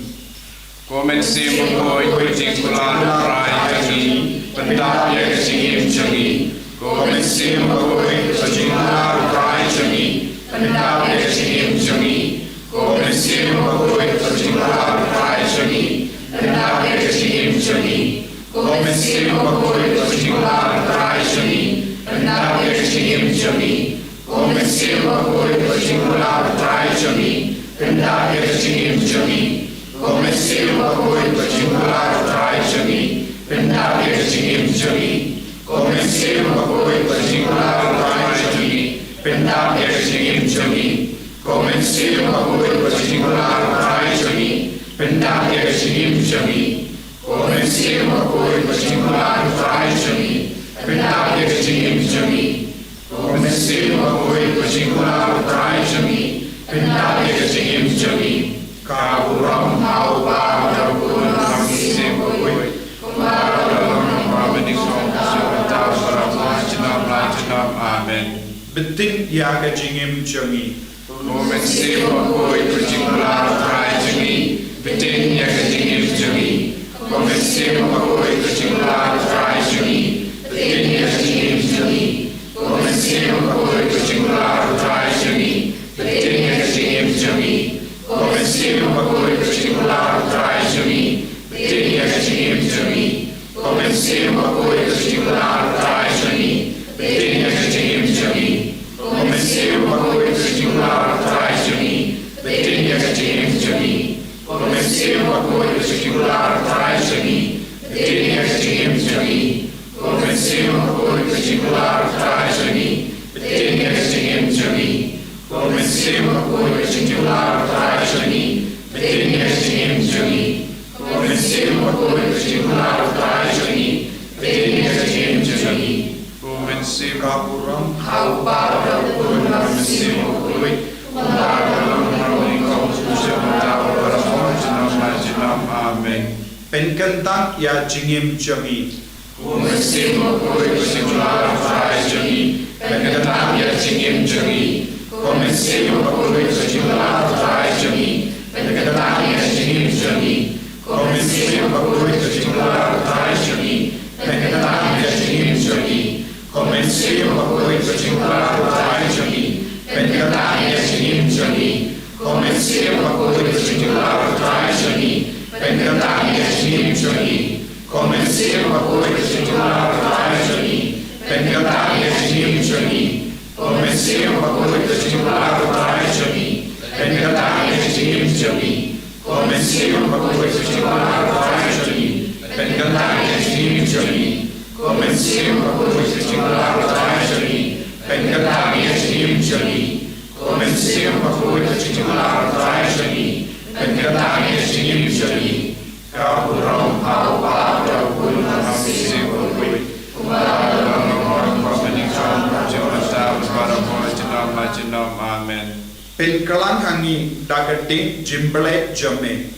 Ko Mynsiem Bakhuid, ko jingkular U Trai jong ngi, pyndap ïa ka jingim jong ngi. Ko Mynsiem Bakhuid, ko jingkular U Trai jong ngi, pyndap ïa ka jingim jong ngi. Ko Mynsiem Bakhuid, ko jingkular U Trai jong ngi, pyndap ïa ka jingim jong ngi. Ko Mynsiem Bakhuid, ko jingkular U Trai jong ngi, pyndap ïa ka jingim jong ngi. Ko Mynsiem Bakhuid, ko jingkular U Trai jong ngi, pyndap ïa ka jingim jong ngi. Ko Mynsiem Bakhuid, ko jingkular U Trai jong ngi, pyndap ïa ka jingim jong ngi. Ko Mynsiem Bakhuid, ko jingkular U Trai jong ngi, pyndap ïa ka jingim jong ngi. Ko Mynsiem Bakhuid, ko jingkular U Trai jong ngi, pyndap ïa ka jingim jong ngi. Ko Mynsiem Bakhuid, ko jingkular U Trai jong ngi, pyndap ïa ka jingim jong ngi. Ko Mynsiem Bakhuid, ko jingkular U Trai jong ngi, pyndap ïa ka jingim jong ngi. Ka burom ha U Kpa, ha U Khun, ha U Mynsiem Bakhuid, kumba ka long mynta bad ha ka por ka jingim, ha ka por ka jingim. Amen. Btin ïa ka jingim jong ngi. Ko Mynsiem Bakhuid, ko jingkular U Trai jong ngi, btin ïa ka jingim jong ngi. Ko Mynsiem Bakhuid, ko jingkular U Trai jong ngi, btin ïa ka jingim jong ngi. Ko Mynsiem Bakhuid, ko jingkular U Trai jong ngi, btin ïa ka jingim jong ngi. Ko Mynsiem Bakhuid, ko jingkular U Trai jong ngi, btin ïa ka jingim jong ngi. Ko Mynsiem Bakhuid, ko jingkular U Trai jong ngi, btin ïa ka jingim jong ngi. Ko Mynsiem Bakhuid, ko jingkular U Trai jong ngi, btin ïa ka jingim jong ngi. Ko Mynsiem Bakhuid, ko jingkular U Trai jong ngi, btin ïa ka jingim jong ngi. Ko Mynsiem Bakhuid, ko jingkular U Trai jong ngi, btin ïa ka jingim jong ngi. Ko Mynsiem Bakhuid, ko jingkular U Trai jong ngi, btin ïa ka jingim jong Amen. Pynkyntang ïa jingim jong ngi. Ko Mynsiem Bakhuid, ka jingkular U Trai jong ngi, pynkyntang ïa jingim jong ngi. Ko Mynsiem Bakhuid, ka jingkular U Trai jong ngi, pynkyntang ïa jingim jong ngi. Ko Mynsiem Bakhuid, ka jingkular U Trai jong ngi, pynkyntang ïa jingim jong ngi. Ko Mynsiem Bakhuid, ka jingkular U Trai jong ngi, pynkyntang ïa jingim jong ngi. Ko Mynsiem Bakhuid, ka jingkular U Trai jong ngi, pynkyntang ïa jingim jong ngi. Ko Mynsiem Bakhuid, ka jingkular U Trai jong ngi, pynkyntang ïa jingim jong ngi. Ko Mynsiem Bakhuid, ka jingkular U Trai jong ngi, pynkyntang ïa jingim jong ngi. Ko Mynsiem Bakhuid, ka jingkular U Trai jong ngi, pynkyntang ïa jingim jong ngi. Ko Mynsiem Bakhuid, ka jingkular U Trai jong ngi, pynkyntang ïa jingim jong ngi. Ko Mynsiem Bakhuid, ka jingkular U Trai jong ngi, pynkyntang ïa jingim jong ngi. Ka burom ha U Kpa, ha U Khun, ha U Mynsiem Bakhuid. Kumba la long mynnyngkong, kumjuh mynta, bad barabor, junom la junom. Amen. Pynkylla ha ngi da ka ding jingblei jong me.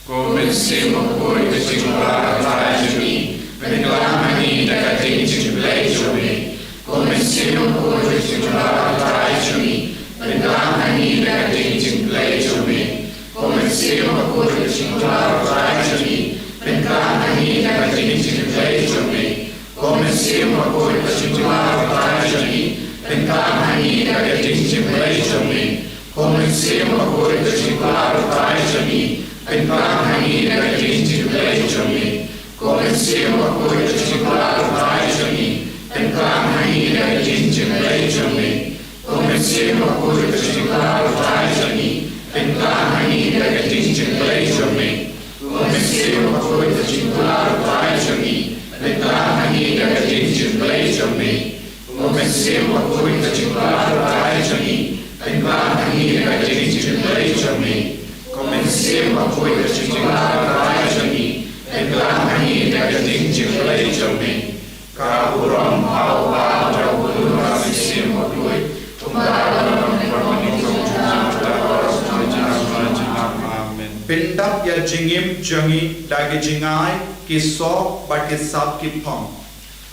Ko Mynsiem Bakhuid, ka jingkular U Trai jong ngi, pynkylla ha ngi da ka ding jingblei jong me. Ko Mynsiem Bakhuid, ka jingkular U Trai jong ngi, pynkylla ha ngi da ka ding jingblei jong me. Ko Mynsiem Bakhuid, ka jingkular U Trai jong ngi, pynkylla ha ngi da ka ding jingblei jong me. Ko Mynsiem Bakhuid, ka jingkular U Trai jong ngi, pynkylla ha ngi da ka ding jingblei jong me. Ko Mynsiem Bakhuid, ka jingkular U Trai jong ngi, pynkylla ha ngi da ka ding jingblei jong me. Ko Mynsiem Bakhuid, ka jingkular U Trai jong ngi, pynkylla ha ngi da ka ding jingblei jong me. Ko Mynsiem Bakhuid, ka jingkular U Trai jong ngi, pynkylla ha ngi da ka ding jingblei jong me. Ko Mynsiem Bakhuid, ka jingkular U Trai jong ngi, pynkylla ha ngi da ka ding jingblei jong me. Ko Mynsiem Bakhuid, ka jingkular U Trai jong ngi, pynkylla ha ngi da ka ding jingblei jong me. Ko Mynsiem Bakhuid, ka jingkular U Trai jong ngi, pynkylla ha ngi da ka ding jingblei jong me. Ka burom ha U Kpa, ha U Khun, ha U Mynsiem Bakhuid. Kumba la long mynnyngkong, kumjuh mynta, bad barabor, junom la junom. Amen. Pyndap ïa jingim jong ngi da ki jingai, ki soh bad ki sap ki phong.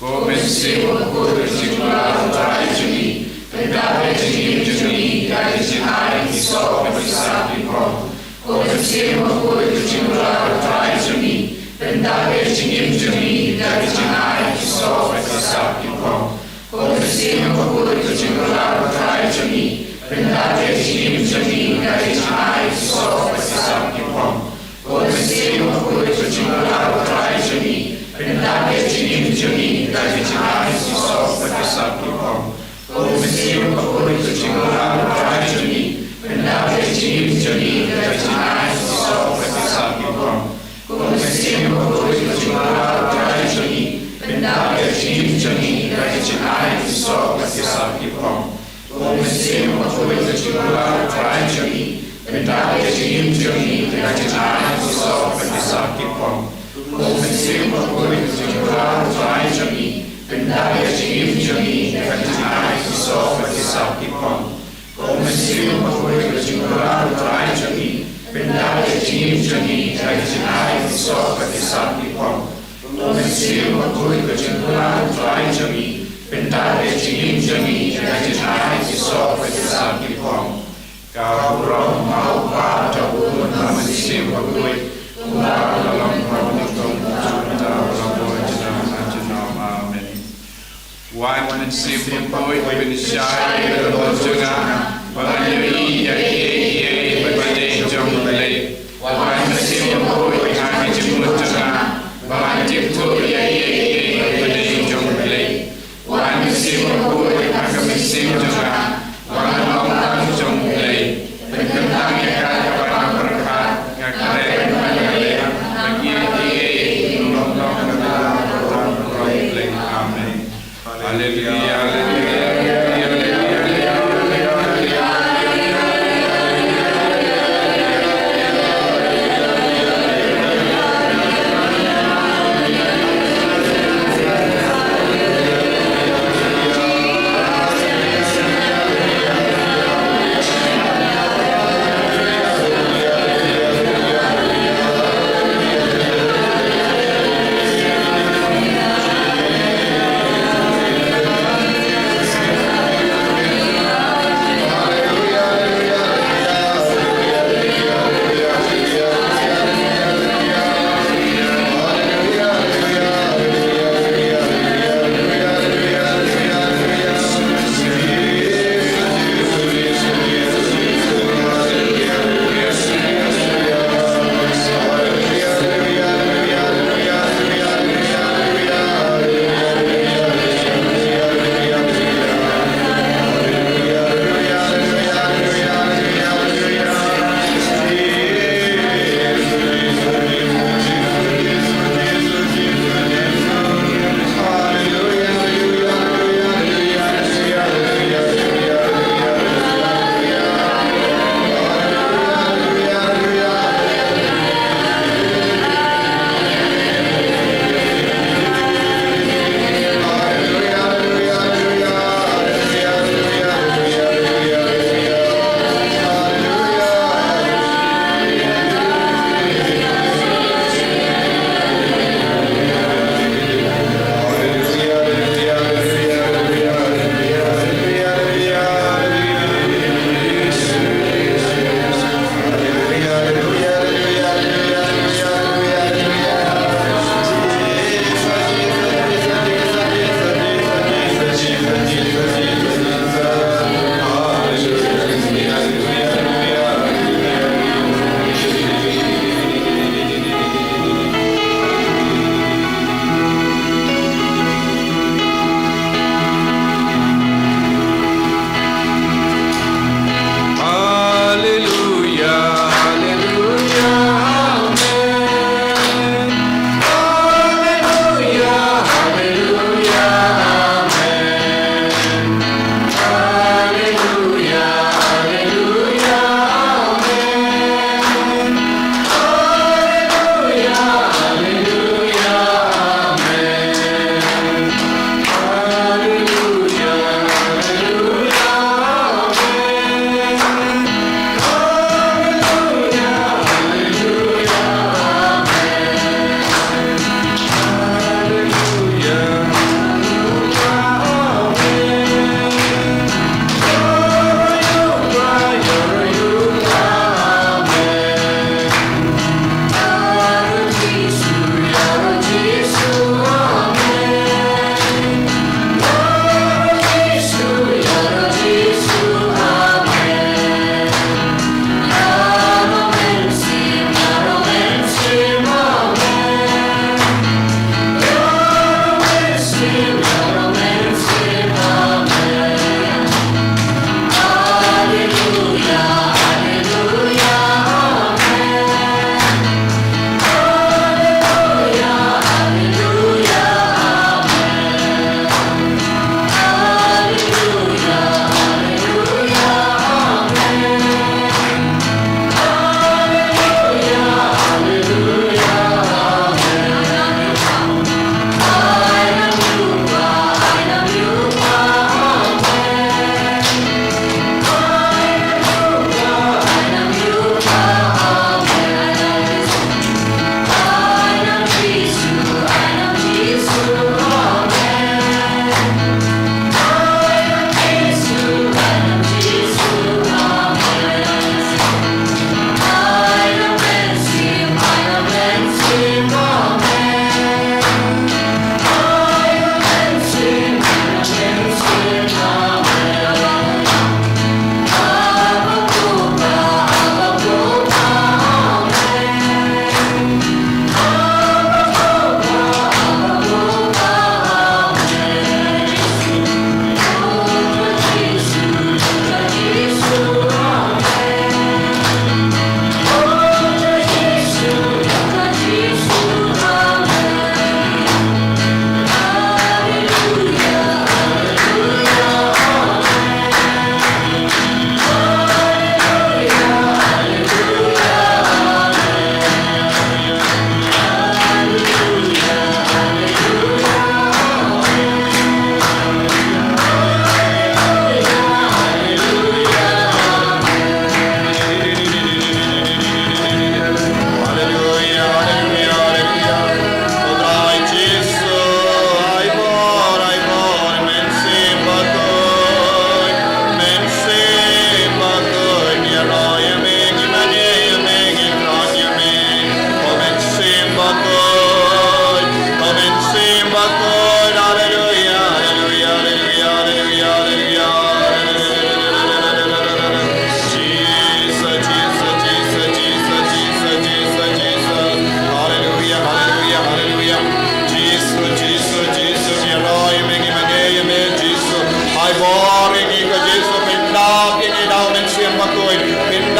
Ko Mynsiem Bakhuid, ka jingkular U Trai jong ngi, pyndap ïa jingim jong ngi da ki jingai, ki soh bad ki sap ki phong. Ko Mynsiem Bakhuid, ka jingkular U Trai jong ngi, pyndap ïa jingim jong ngi da ki jingai, ki soh bad ki sap ki phong. Ko Mynsiem Bakhuid, ka jingkular U Trai jong ngi, pyndap ïa jingim jong ngi da ki jingai, ki soh bad ki sap ki phong. Ko Mynsiem Bakhuid, ka jingkular U Trai jong ngi, pyndap ïa jingim jong ngi da ki jingai, ki soh bad ki sap ki phong. Ko Mynsiem Bakhuid, ka jingkular U Trai jong ngi, pyndap ïa jingim jong ngi da ki jingai, ki soh bad ki sap ki phong. Ko Mynsiem Bakhuid, ka jingkular U Trai jong ngi, pyndap ïa jingim jong ngi da ki jingai, ki soh bad ki sap ki phong. Ko Mynsiem Bakhuid, ka jingkular U Trai jong ngi, pyndap ïa jingim jong ngi da ki jingai, ki soh bad ki sap ki phong. Ko Mynsiem Bakhuid, ka jingkular U Trai jong ngi, pyndap ïa jingim jong ngi da ki jingai, ki soh bad ki sap ki phong. Ko Mynsiem Bakhuid, ka jingkular U Trai jong ngi, pyndap ïa jingim jong ngi da ki jingai, ki soh bad ki sap ki phong. Ko Mynsiem Bakhuid, ka jingkular U Trai jong ngi, pyndap ïa jingim jong ngi da ki jingai, ki soh bad ki sap ki phong. Ka burom ha U Kpa, ha U Khun, ha U Mynsiem Bakhuid, kumba la long mynnyngkong, kumjuh mynta, bad barabor, junom la junom. Amen. Wan Mynsiem Bakhuid, pynshai ïa ka dohnud jong nga, ba ngan ïohi ïa kiei kiei ba dei jong U Blei. Wan Mynsiem Bakhuid, ha ka jingmut jong nga, ba ngan tip thuh ïa kiei kiei ba dei jong U Blei. Wan Mynsiem Bakhuid, ha ka mynsiem jong nga, ba ngan long tang jong U Blei. Pynkyntang ïa ka, kaba nga pyrkhat, nga kren bad nga leh, ba kiei kiei ki long tang ka jingïarap U Blei. Amen. Haleluia, haleluia, haleluia, haleluia, haleluia, haleluia.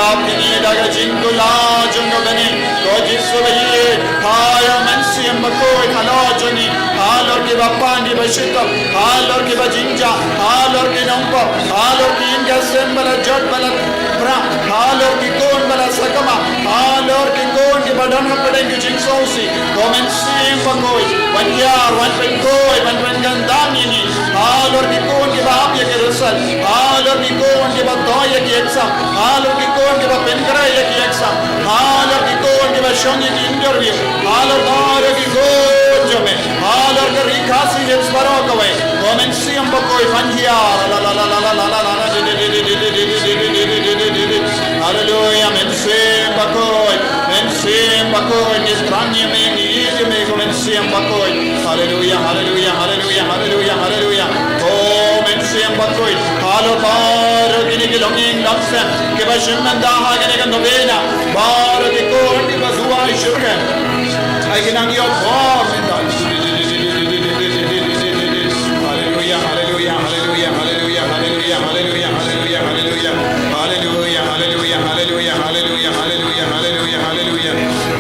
Ap ïa ngi da ka jingkular jong ka bneng, ko Jisu ba ïeit, ha ïa u Mynsiem Bakhuid halor jong ngi, halor kiba pan kiba shitom, halor kiba jingjia, halor ki nongpop, halor ki ïing ki sem ba la jot ba la phra, halor ki khun ba la sakma, halor ki khun kiba don hapdeng ki jingsngewsih, ko Mynsiem Bakhuid, wan hiar, wan pynkhuid, wan pynkyndang ïa ngi, halor ki khun kiba ap ïa ki result, halor ki khun kiba toh ïa ki exam, halor ki khun kiba pynkreh ïa ki exam, halor ki khun kiba shong ïa ki interview, halor baroh ki khun jong me, halor ka Ri Khasi Hills baroh kawei, ko Mynsiem Bakhuid, wan hiar, la la la la la la la la. Haleluya, Mynsiem Bakhuid, Mynsiem Bakhuid, ngi thrang ïa me, ngi ïeit ïa me, ko Mynsiem Bakhuid. Haleluya, haleluya, haleluya, haleluya, haleluya. Ko Mynsiem Bakhuid, halor baroh kine ki longïing longsem kiba shim bynta ha kane ka novena, baroh ki khun kiba duwai shitrhem, ai ki nang ïoh bor mynta. Haleluya, haleluya, haleluya, haleluya. Haleluya, haleluya, haleluya, haleluya. Haleluya, haleluya, haleluya, haleluya, haleluya, haleluya, haleluya.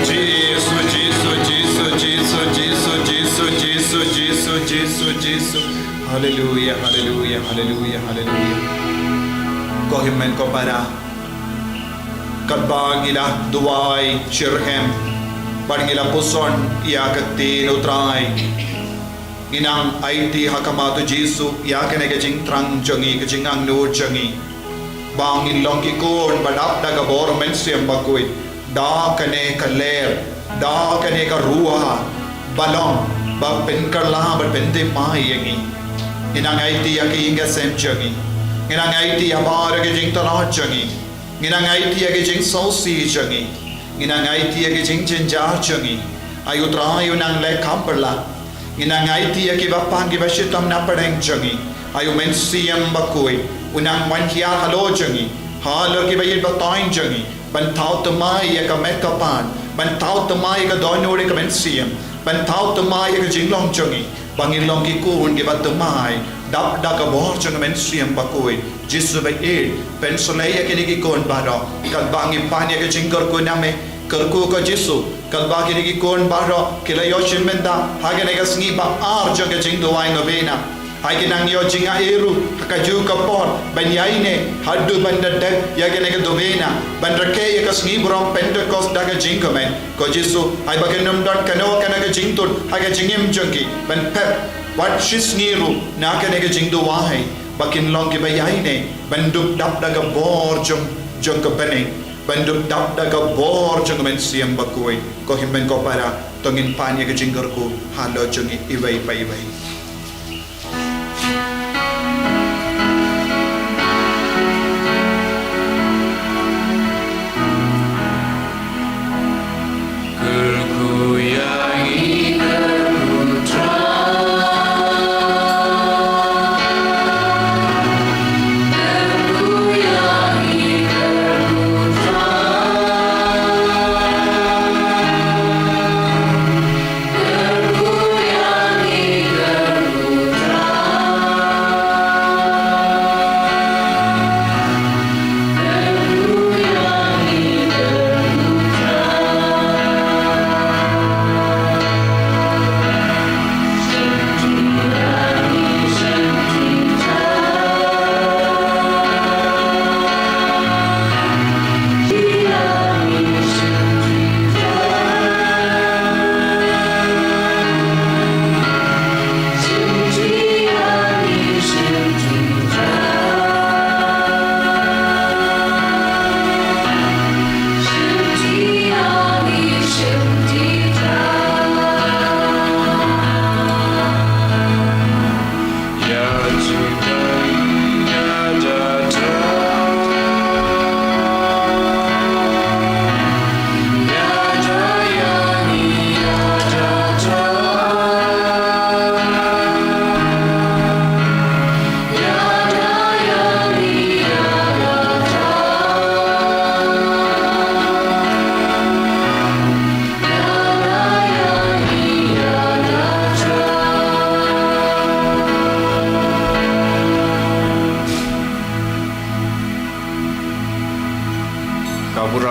Jisu, Jisu, Jisu, Jisu, Jisu. Haleluya, haleluya, haleluya, haleluya. Ko hynmen ko para, katba ngi la duwai shitrhem bad ngi la puson ïa ka ktien U Trai, ngi nang aiti ha khmat U Jisu ïa kane ka jingthrang jong ngi, ka jingangnud jong ngi, ba ngin long ki khun ba dap da ka bor U Mynsiem Bakhuid, da kane ka lyer, da kane ka ruh ba long ba pynkylla bad pynthymmai ïa ngi. Ngi nang aiti ïa ki ïing ki sem jong ngi, ngi nang aiti ïa baroh ki jingtlot jong ngi, ngi nang aiti ïa ki jingsngewsih jong ngi, ngi nang aiti ïa ki jingjynjar jong ngi. Ai U Trai, u nang leh kham pyrshah. Ngi nang aiti ïa kiba pan kiba shitom na pdeng jong ngi. Ai U Mynsiem Bakhuid, u nang wan hiar halor jong ngi, halor kiba ïeit ba thoiñ jong ngi, ban thaw thymmai ïa ka met ka phad, ban thaw thymmai ïa ka dohnud ïa ka mynsiem, ban thaw thymmai ïa ka jinglong jong ngi, ba ngin long ki khun kiba thymmai dap da ka bor jong U Mynsiem Bakhuid. Jisu ba ïeit, pynshlei ïa kine ki khun baroh, katba ngi pan ïa ka jingkyrkhu na me. Kyrkhu ko Jisu, katba kine ki khun baroh ki la ïoh shim bynta ha kane ka sngi ba ar jong ka jingduwai novena, ai ki nang ïoh jingaiei ruh ha kajuh ka por ban ïaineh haduh ban da dep ïa kane ka novena, ban rakhe ïa ka sngi burom Pentekost da ka jingkmen. Ko Jisu, ai ba kin ym don kano kano ka jingtut ha ka jingim jong ki ban pep wat shi sngi ruh na kane ka jingduwai, ba kin long kiba ïaineh ban dup dap da ka bor jong, jong ka bneng, ban dup dap da ka bor jong U Mynsiem Bakhuid. Ko hynmen ko para, to ngin pan ïa ka jingkyrkhu halor jong ngi iwei pa iwei.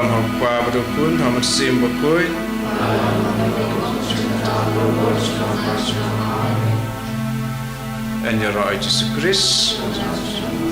Kpa bad u Khun, ha u Mynsiem Bakhuid. Yn ïaroh ïa u Jisu Khrist.